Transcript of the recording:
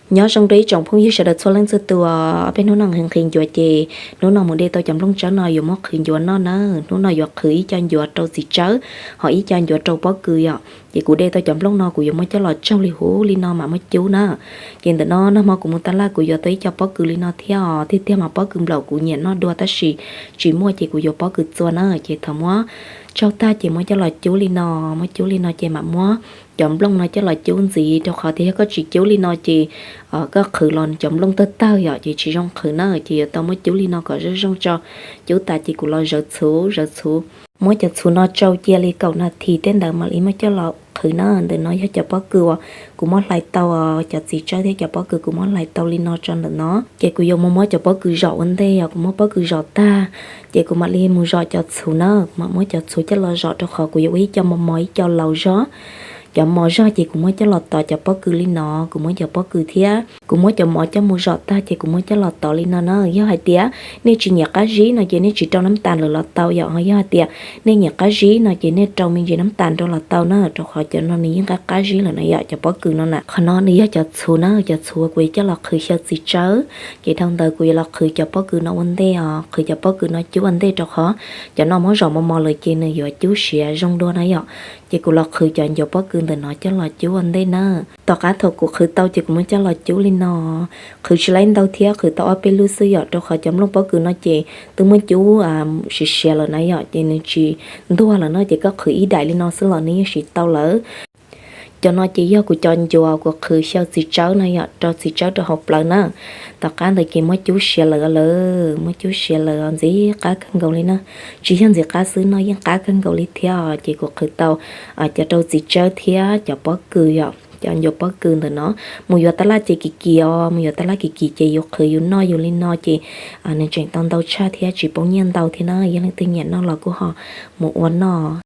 Nyob zoo rau ib tsoom phooj ywg sawv daws txhua leej txhua tus. Peb hnub no nqhis nqhis ncuav ces hnub no mus de tau cov nplooj tsawb no yuav muab qhwv ncuav noj na. Hnub no yuav qhwv ib co ncuav rau txiv tsawb, ho ib co ncuav rau pob kws yom. Ces kuv de tau cov nplooj no kuv yuav muab coj los tsaug li huv li no mam muab cub na. Ces ntawm no nag hmo kuv mus taj laj kuv yuav tau ib co pob kws li no thiab os, tiag tiag mas pob kws nplaum kuv nyiam noj dua tab sis tsis muaj ces kuv yuav pob kws txua na. Ces thaum muab tsaug tag ces muab coj los cub li no, muab cub li no ces mam muab cov nplooj no coj los cub ntxiv, rau qhov tias yog koj tsis cub li no ces koj qhwv los cov nplooj tawg tawg yom, ces tsis zoo qhwv na. Ces yuav tau muab cub li no kom zoo zoo tso. Cub tas ces kuv los zawv txhuv, zawv txhuv. Muab cov txhuv no tsau cia li kaum nas this tej ntawd mam li muab coj los qhwv na. Ntawm no yog cov pob kws uas kuv muab hlais tau, cov txiv tsawb thiab cov pob kws kuv muab hlais tau li no tso ntawm no. Ces kuv yuav mus muab cov pob kws zom ua ntej os. Kuv muab pob kws zom tag ces kuv mam li mus zom cov txhuv na. Mam muab cov txhuv coj los zom rau qhov kuv yuav ua ib co mos mos ib co laus zog. Cov mos zog ces kuv muab coj los tov cov pob kws li no, kuv muab cov pob kws thiab kuv muab cov mos coj mus zom tag ces kuv muab coj los tov li no na. Yog hais tias nej tsis nyiam qab zib no ces nej tsis rau nab tas lawm los tau yom. Ho yog hais tias nej nyiam qab zib no ces nej rau me ntsis nab tas rau los tau na, rau qhov cov no nws yeej qab qab zib lawm na yom, cov pob kws no na. Qhov no nws yog cov txhuv na, cov txhuv kuv yuav coj los qhwv xyaw txiv tsawb. Ces dhau ntawd kuv yuav los qhwv cov pob kws no ua ntej os, qhwv cov pob kws no cub ua ntej rau qhov cov no muab zom mos mos lawm ces nws yuav cub siav zoo dua na yom. Ces kuv los qhwv cov ncuav pob kws ntawm no coj los cub ua ntej na. Tom qab thaum kuv qhwv tau ces kuv muab coj los cub li no. Qhwv tsis laib ntau thiab, qhwv tau ob peb lub xwb yom, rau qhov cov nplooj pob kws no ces twb muab cub siav siav lawm na yom, ces nws tsis ntuag lawm no, ces koj qhwv ib daim li no xwb los nws yeej siav tau lawm. Cov no ces yog kuv cov ncuav kuv qhwv xyaw txiv tsawb no yom, rau txiv tsawb rau hauv plawv na. Tom qab ntawd ces muab cub siav lawm lawm, muab cub siav lawm ntxim qab kawg nkaus li na. Tsis yog ntxim qab xwb no, yeej qab kawg nkaus li thiab. Ces kuv qhwv tau cov rau txiv tsawb thiab cov pob kws yom, cov ncuav pob kws ntawm no. Mus yuav tab laj ces kim kim os, mus yuav tab laj kim kim ces yus qhwv yus noj yus li no ces nws tseem tau ntau tshaj thiab tsis poob nyiaj ntau thiab na. Yog leej twg nyiam noj los kuj ho mus ua noj.